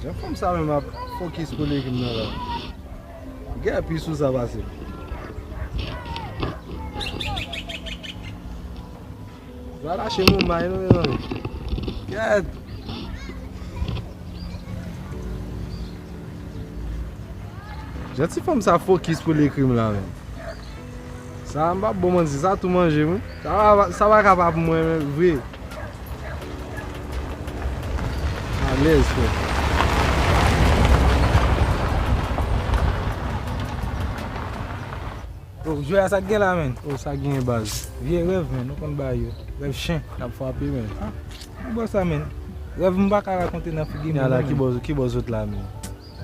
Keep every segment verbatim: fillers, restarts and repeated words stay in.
Jan fanm sa menm ap fokis pou lekrim nan la. Gen pi sou sa pase. Va lache moun may non mezanmi. Gad. Jan ti fanm sa fokis pou lekrim la menm. Sa m p ap bon manti, sa tou manje wi. Sa pa, sa pa ka pa pou mwen menm vre. Alèz frè. Oh, jwè a sa k gen la menn. Oh, sa gen baz. Vye rèv menn, nou konn bagay yo. Rèv chen. N ap frape menn. Ah, ki bò sa menn? Rèv m pa ka rakonte nan figi moun. Ala ki bò, ki bò sot la menn.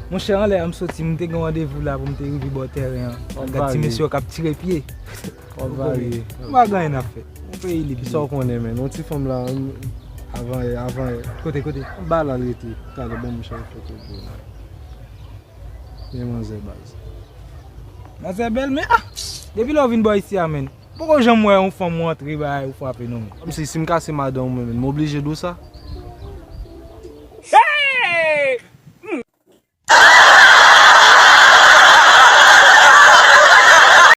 Monchè, anlè a m soti, m te gen randevou la pou m te rive bò tèren an. Gad ti mesye yo k ap tire pye. W ap varye. M pa gen anyen n ap fè. Yon peyi lib. Kisa w konnen menn? Yon ti fanm la, avan yè, avan yè. Kote, kote? Anba la l rete. Talè ban m chèche foto pou ou. Men manzè baz. Manzè bèl, men ah! Depi lè w vin bò isi a, menn. Poko janm wè yon fanm ou antre bay ou frape non, menn. Kòmsi si m kase madanm ou, menn, m oblije di w sa?